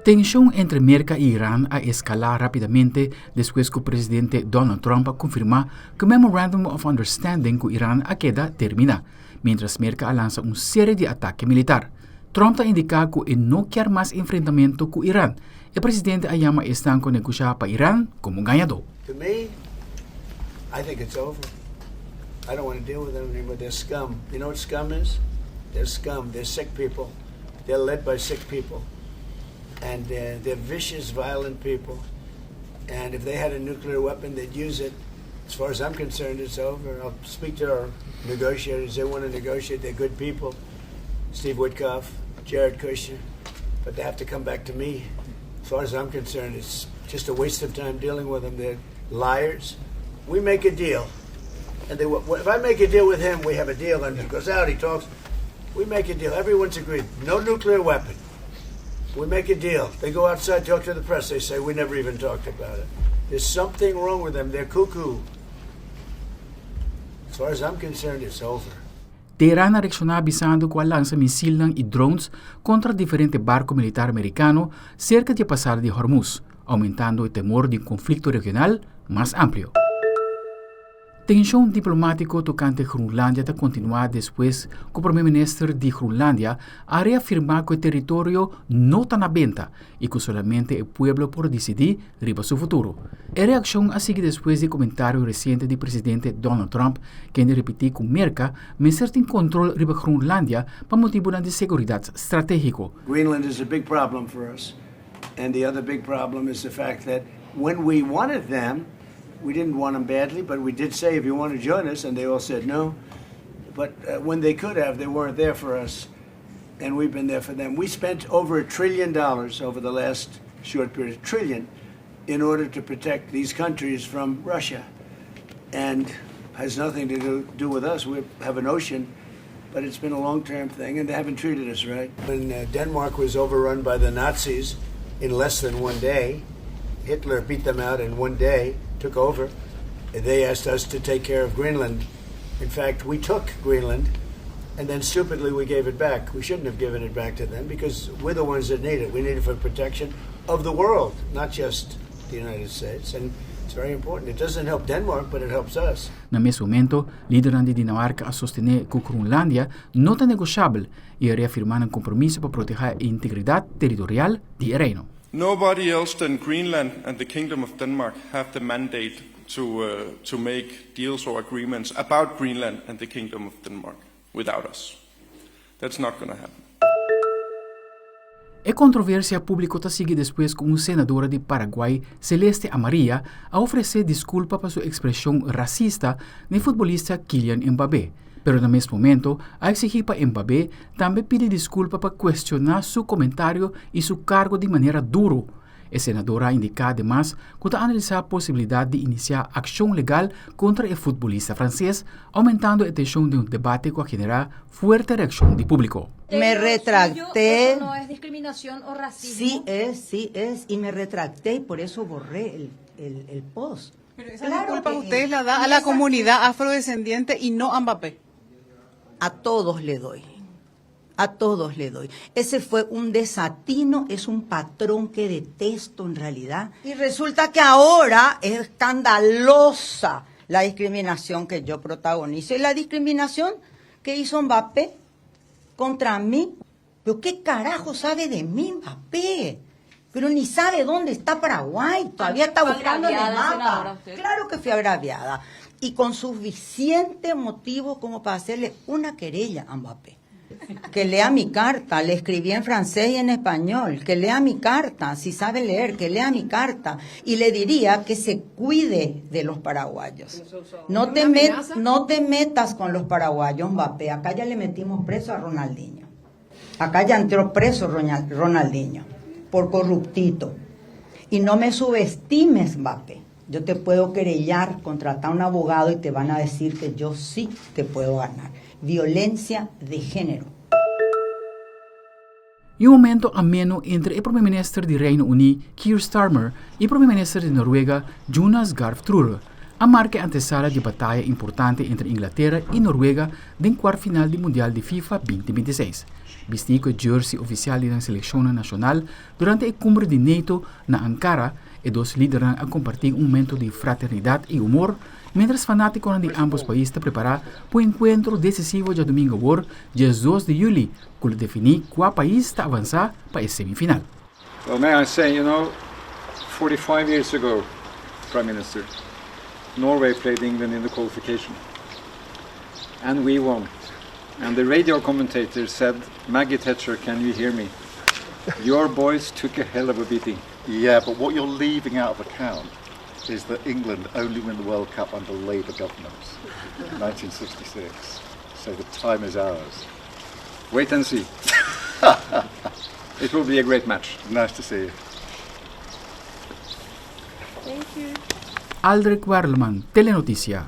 Tenshon entre Merka i Iran a eskalá rápidamente despues ku presidente Donald Trump a konfirmá ku Memorandum of Understanding ku Iran a keda terminá, miéntras Merka a lansa un serie di atake militar. Trump ta indiká ku e no kier mas enfrentamentu ku Iran. E presidente a yama esnan ku negoshá pa Iran komo gañadó. To me, I think it's over. I don't want to deal with them anymore. They're scum. You know what scum is? They're scum. They're sick people. They're led by sick people. And they're vicious, violent people. And if they had a nuclear weapon, they'd use it. As far as I'm concerned, it's over. I'll speak to our negotiators. They want to negotiate. They're good people. Steve Witkoff, Jared Kushner. But they have to come back to me. As far as I'm concerned, it's just a waste of time dealing with them. They're liars. We make a deal. And they, if I make a deal with him, we have a deal. And he goes out, he talks. We make a deal. Everyone's agreed. No nuclear weapon. We make a deal. They go outside, talk to the press. They say, we never even talked about it. There's something wrong with them. They're cuckoo. As far as I'm concerned, it's over. Teheran a reakshoná bisando ku a lansa misilnan i drones kontra diferente barku militar merikano serka di e pasada di Hormuz, oumentando e temor di un konflikto regional mas amplio. Tenshon diplomátiko tokante Groenlandia ta kontinuá despues ku promé minister di Groenlandia a reafirmá ku e teritorio no ta na benta i ku solamente e pueblo por disidí riba su futuro. E reakshon a sigui despues di komentario resiente di presidente Donald Trump kende ripití ku Merka mester tin kontrol riba Groenlandia pa motibunan di seguridat stratégiko. Greenland is a big problem for us and the other big problem is the fact that when we wanted them, we didn't want them badly, but we did say if you want to join us, and they all said no. But when they could have, they weren't there for us, and we've been there for them. We spent over $1 trillion over the last short period, a trillion, in order to protect these countries from Russia. And has nothing to do with us. We have an ocean, but it's been a long-term thing, and they haven't treated us right. When Denmark was overrun by the Nazis in less than one day, Hitler beat them out in one day, took over. They asked us to take care of Greenland. In fact, we took Greenland, and then stupidly we gave it back. We shouldn't have given it back to them because we're the ones that need it. We need it for protection of the world, not just the United States. And it's very important. It doesn't help Denmark, but it helps us. Na mes momento, lidernan di Dinamarca a sostene cu Groenlandia no ta negociabel y a reafirma nan compromiso pa protege e integridad territorial di e reino. Nobody else than Greenland and the Kingdom of Denmark have the mandate to make deals or agreements about Greenland and the Kingdom of Denmark without us. That's not going to happen. E controversia publico ta sigui despues cu un senadora di Paraguay, Celeste Amarilla, a ofrece disculpa pa su expresion racista na futbolista Kylian Mbappé. Pero na mes momento, a exigi pa Mbappé tambe pidi disculpa pa cuestiona su comentario y su cargo di manera duro. E senadora a indica ademas cu ta analisa e posibilidad di inicia accion legal contra e futbolista frances, aumentando e tension di un debate cu a genera fuerte reaccion di publico. Me retracté. ¿Eso no es discriminación o racismo? Sí es, sí es. Y me retracté y por eso borré el post. Pero esa Claro disculpa que ustedes es. La da a la comunidad afrodescendiente y no a Mbappé. A todos le doy. A todos le doy. Ese fue un desatino, es un patrón que detesto en realidad. Y resulta que ahora es escandalosa la discriminación que yo protagonizo. Y la discriminación que hizo Mbappé contra mí. ¿Pero qué carajo sabe de mí Mbappé? Pero ni sabe dónde está Paraguay. Todavía está ¿Fue buscando en el agraviada, senadora, mapa. usted? Claro que fui agraviada. Y con suficiente motivo como para hacerle una querella a Mbappé. Que lea mi carta, le escribí en francés y en español, que lea mi carta, si sabe leer, que lea mi carta. Y le diría que se cuide de los paraguayos. No te metas con los paraguayos, Mbappé. Acá ya le metimos preso a Ronaldinho. Acá ya entró preso Ronaldinho por corruptito. Y no me subestimes, Mbappé. Yo te puedo querellar, contratar a un abogado y te van a decir que yo sí te puedo ganar. Violencia de género. Y un momento ameno entre e prome minister di Reino Uni, Keir Starmer, y e prome minister di Noruega, Jonas Gahr Støre. a marca e antesala di bataya importante entre Inglatera y Noruega den cuart final di Mundial di FIFA 2026. Bisti cu e jersey oficial di nan seleccion nacional durante e cumbre di NATO na Ankara, e dos lidernan a comparti un momento di fraternidad y humor, mientras fanaticonan di ambos pais ta prepara pa un encuentro decisivo diadomingo awor, 12 di juli, cu lo defini cua pais ta avansa pa e semifinal. Well, may I say, 45 years ago, Prime Minister, Norway played England in the qualification. And we won. And the radio commentator said, "Maggie Thatcher, can you hear me? Your boys took a hell of a beating." Yeah, but what you're leaving out of account is that England only win the World Cup under Labour governments, 1966. So the time is ours. Wait and see. It will be a great match. Nice to see you. Aldrich Werleman, Telenoticia.